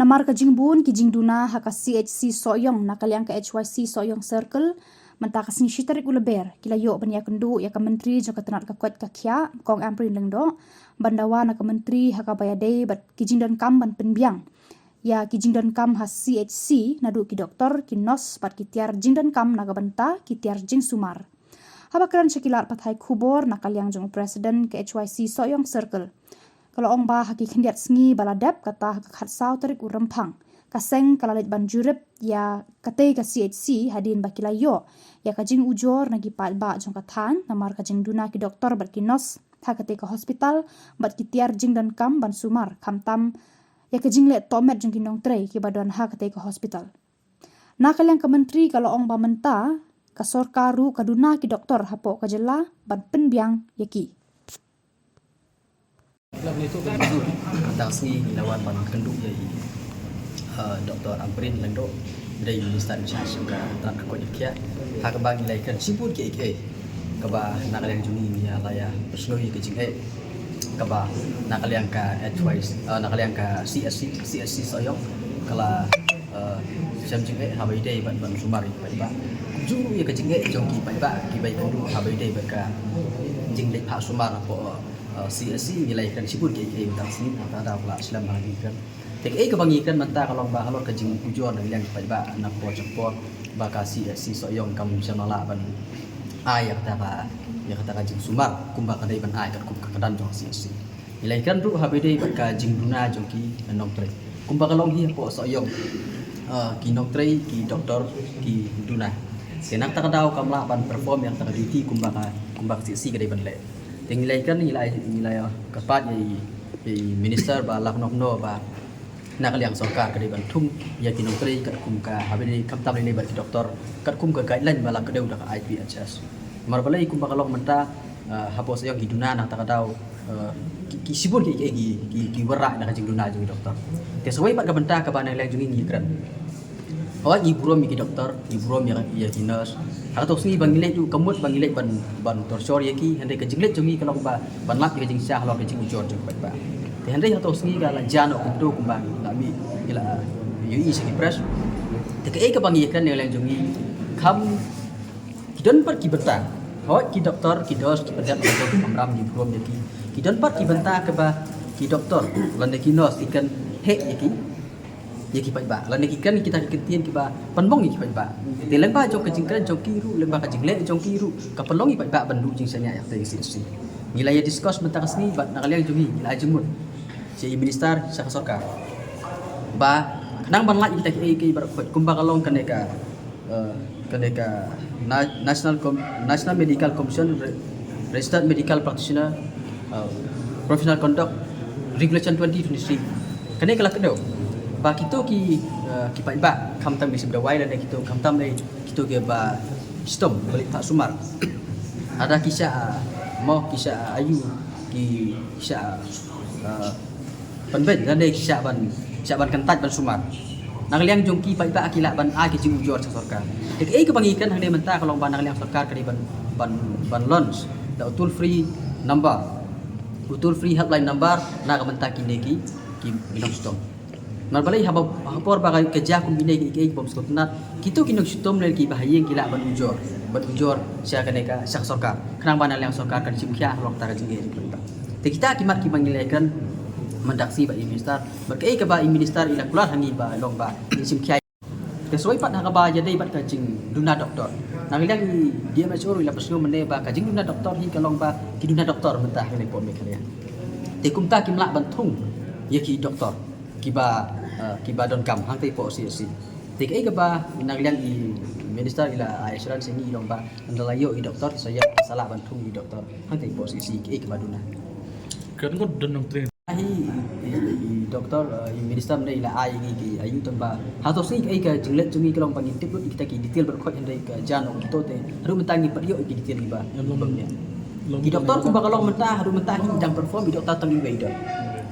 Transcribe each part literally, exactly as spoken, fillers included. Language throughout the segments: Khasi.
Namar ka jingbun ki jingduna ha ka C H C Sohiong na ka liang ka H Y C Sohiong Circle, mynta ka sngi shi tarik u Lber, ki la ïoh ban ïakynduh ïa ka Myntri jong ka tnat ka koit ka khiah, Kong Ampareen Lyngdoh, ban dawa na ka Myntri ha kaba ïadei bad ki jingdonkam ban pynbiang ïa ki jingdonkam ha C H C, naduh ki doktor, ki nurse bad ki tiar jingdonkam na ka bynta ki tiar jingsumar. Haba kren sha ki lad pathai khubor na ka liang jong u President ka H Y C Sohiong Circle, ka la ong ba ha ki khyndiat sngi ba la dep, kata ha ka khatsaw tarik u Rymphang, ka seng ka la leit ban jurip ïa katei ka C H C hadien ba ki la ïoh ïa ka jingujor na ki paidbah jong ka thaiñ namar ka jingduna ki doktor bad ki nurse ha katei ka hospital bad ki tiar jingdonkam ban sumar, khamtam ïa ka jingleh tohmet jong ki nongtrei kiba don ha katei ka hospital. Na ka liang ka Myntri ka la ong ba mynta ka sorkar ruh ka duna ki doktor hapoh ka jylla ban pynbiang ïa ki. Mynta ka sngi ngi la wan ban kynduh ïa i, uh, Doktor Ampareen Lyngdoh, dei Minister in charge jong ka tnat ka koit ka khiah. Ha kaba ngi la ïakren shibun kiei kiei kaba na ka liang jong ngi ngi la ïa pynsngew ïa ka jingeh kaba na ka liang ka H Y, uh, na ka liang ka C H C, C H C Sohiong ka la, uh, shem jingeh haba ïadei bad ban sumar ïa ki paidbah. Kumjuh ruh ïa ka jingeh jong ki paidbah kiba ïakynduh haba ïadei bad ka jingleit phah sumar hapoh, uh, C H C. Ngi la ïakren shibun kiei kiei mynta ka sngi, nangta ka daw la slem ba ngi kren. Te kaei kaba ngi kren mynta ka long ba halor ka jingujor na ka liang ki paidbah na ka por sha ka por ba ka C H C Sohiong kam shym la lah ban ai ïa kata ka, ïa kata ka jingsumar kumba ka dei ban ai katkum ka kyrdan jong ka C H C. Ngi la ïakren ruh haba ïadei bad ka jingduna jong ki nongtrei. Kumba ka long hi hapoh Sohiong, ah, ki nongtrei, ki doktor ki duna. Te nangta ka daw kam lah ban perform ïa kata ka duty kumba ka, kumba ka C H C ka dei ban leh. Te ngi la ïakren, ngi la, ngi la kyrpad ïa i, ïa i minister ba lap noh noh ba na ka liang sorkar ka dei ban thung ïa ki nongtrei katkum ka, haba ïadei khamtam lei lei bad ki doktor katkum ka guideline ba la kdew da ka I P H S. Namar balei kumba ka long mynta, ah, hapoh Sohiong ki duna nangta ka daw, ah, ki, ki shibun ki, ki, ki, ki, ki wanrah na ka jingduna jong ki doktor. Te sa wei pat ka bynta kaba na ka liang jong ngi ngi kren. Hooid ngi burom ïa ki doktor, ngi burom ïa, ïa ki nurse. Ha kato ka sngi ba ngi leit ruh ka mut ba ngi leit ban, ban torture ïa ki, hynrei ka jingleit jong ngi ka long ba ban lap ïa ka jingshisha halor ka jingujor jong ki paidbah. Te hynrei ha kato ka sngi ka la jan noh kumto kumba ngi la mih, ngi la ïohi sha ki press. Te kaei kaba ngi ïakren na ka liang jong ngi, kham ki don pat ki bynta. Hooid ki doktor, ki nurse, ki pyndep, ki doktor, ki kamram, ngi burom ïa ki. Ki don pat ki bynta kaba ki doktor lane ki nurse ki kren heh ïa ki, ïa ki paidbah, lane ki kren kita ki kyntien kiba pynmong ïa ki paidbah. Te lyngba jong ka jingkren jong ki ruh, lyngba ka jingleh jong ki ruh, ka pynlong ïa ki paidbah ban duh jingshaniah ïa katei ka C H C. Ngi la ïa discuss mynta ka sngi bad na ka liang jong ngi ngi la ai jingmut sha i minister, sha ka sorkar ba khnang ban lait ïa kita kiei kiei baroh khoit kumba ka long kane ka, eh, kane ka Na-, National Com-, National Medical Commission Re-, Registered Medical Practitioner, eh, Professional Conduct Regulation twenty twenty-three. Kane ka la kdew ba kito ki, eh, ki paidbah khamtam ki shim dawai lane kito khamtam lei kito kiba shitom ba leit phah sumar. Lada ki shah, eh, moh, ki shah, eh, aïu, ki shah, eh, pynbeit lane ki shah ban, shah ban kyntait ban sumar. Na ka liang jong ki paidbah ki lah ban ai ka jingujor sha sorkar. Te kaei kaba ngi kren hangne mynta ka long ba na ka liang sorkar ka dei ban, ban, ban launch da u toll free number, u toll free helpline number na ka bynta kine ki, ki, ki nongshitom. Namar balei haba, ha por ba ka, ka jia kum kine ki, ki, ki bym sngewtynnat, kito ki nongshitom lane kiba ha ïing ki lah ban ujor, ban ujor sha kane ka, sha ka sorkar. Khnang ba na ka liang sorkar kan shim khia halor kata ka jingeh jong ki paidbah. Te kita ki mat kiba ngi la ïakren mynta ka sngi bad i minister. Bad kaei kaba i minister i la kular ha ngi ba long ba ngin shim khia. Te sa wei pat ha kaba ïadei bad ka jingduna doktor, na ka liang i D M H O ruh i la pynsngew mynne ba ka jingduna doktor hi ka long ba ki duna doktor mynta ha kane ka por Meghalaya. Te kumta kim lah ban thung ïa ki doktor kiba, eh, kiba donkam hangtei hapoh C H C. Te kaei kaba na ka liang i minister i la ai assurance ïa ngi i long ba ynda la ïoh i doktor sa ïa sa lah ban thung i doktor hangtei hapoh C H C, kaei kaba duna. Kan ngut don nongtrei. Hi i, i, i doktor, eh, i minister mynne i la ai ïa ngi ki aïu tang ba ha kato ka sngi kaei ka jingleit jong ngi ka long ba ngin tip lut ïa kita ki detail baroh khoit hynrei ka jan noh kito te haduh mynta ngim pat ïoh ïa ki detail kiba, ïa, long, bym ïa, long, ki doktor kumba ka long mynta haduh mynta hi i dang perform i doktor tang iwei i don.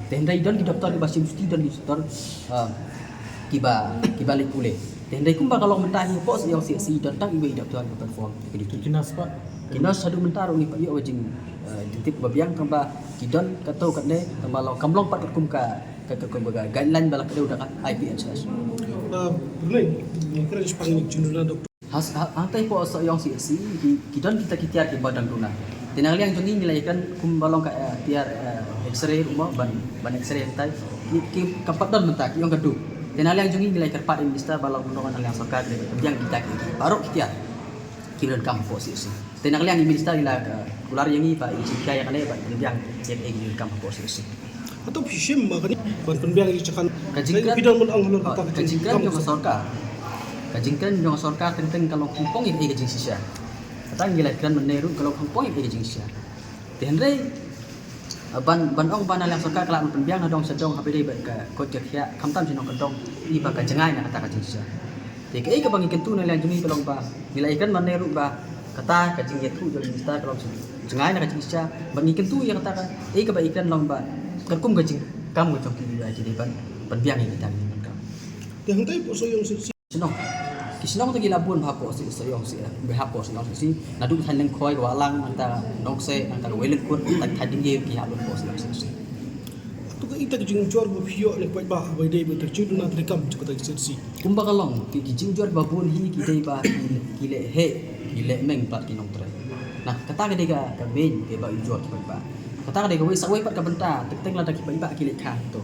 Te hynrei don ki doktor kiba shim shuti, don ki doktor, eh, kiba, kiba leit pule. Te hynrei kumba ka long mynta hi hapoh Sohiong C H C don tang iwei i doktor kiba perform ïa ka duty. Ki nurse pat? Ki nurse haduh mynta ruh ngim pat ïoh ïa ka jing, eh, jingtip ba biang tang ba ki don katto katne tang ba long kam long pat katkum ka, Ka ka ka guideline ba la kdew da ka I P H S. Hangtai hapoh Sohiong C H C ki don kita ki tiar kiba dang duna. Te na liang jong ngi ngi la ïakren kumba long ka tiar X-ray ruh mo ban ban X-ray hangtai. Ki ka pat don mynta ki ong ka duk. Te na liang jong ngi ngi la ïakren pat minister ba long nong na liang sorkar de biang kita ki baroh ki tiar. Ki don kam hapoh C H C. Te na liang minister ila ka kular ïa ngi ba i jingkhia ïa kane ba biang ïa ki don kam hapoh C H C. Hato phi shim ba kane ban pynbiang ïa ka jingkren? Ka jingkren jong ka sorkar. Ka jingkren jong ka sorkar teng teng ka long khongpong ïa ka jingshisha. Kata ngi la kren mynne ruh ka long khongpong ïa ka jingshisha. Te hynrei ban ban ong ba na liang sorkar ka la pynbiang na dong sha dong ha phi dei ba ka koit ka khiah khamtam sha nong ka dong i ba ka jngai na kata ka jingshisha. Te kaei kaba ngi kyntu na liang jong ngi ka long ba ngi la ïakren mynne ruh ba kata ka jingïathuh jong minister ka long jngai na ka jingshisha. Ba ngi kyntu ïa kata ka ei kaba ïakren long ba ka kum ka jingkam ka jong ki ba ki dei ban pynbiang ïa kita ki jingkam. Te hangtai hapoh Sohiong C H C shnong ki shnong te ki la bun hapoh Sohiong C H C, hapoh Sohiong C H C naduh thaiñ Lyngkhoi, Wahlang, nangta Nongseh, nangta Wei Lyngkut, nangta Thaiñ Dingïe ki hap lut hapoh Sohiong C H C. To ka ita ka jingjur ba phi ïoh ne paidbah ba dei ba ta jingduna treikam jong kata ka C H C. Kumba ka long ki ki jingjur ba bun hi ki dei ba ki ki leh heh ki leh meng pat ki nongtrei. Na kata ka dei ka ka main kaba ïoh jur ki paidbah. Kata ka dei kawei sa kawei pat ka bynta teng teng lada ki paidbah ki leh kha to.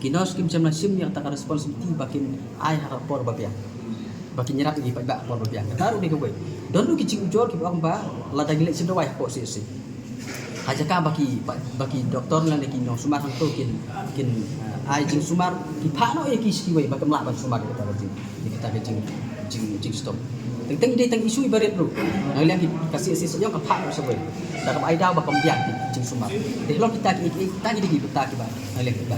Ki nurse kim shym la shim ïa kata ka responsibility ba kin ai ha ka por ba biang. Ba kin ïarap ïa ki paidbah ha ka por ba biang. Kata ruh dei kawei. Don ruh ki jingujor kiba ong ba lada ngi leit shim dawai hapoh C H C. Ha jaka ba ki ba, ba ki doktor lane ki nongsumar hangto kin kin uh, ai jingsumar ki phah noh ïa ki sha kiwei ba kim lah ban sumar ïa kata ka jing ïa kata ka jing jing jingshitom. Teng teng i dei tang issue iba rit ruh. Na liang ki ka C H C Sohiong ka phah noh sha wei. Da kaba ai daw ba kam biang ki jingsumar. Te halor kita ki ki kita ki dei ki bynta kiba na liang kiba.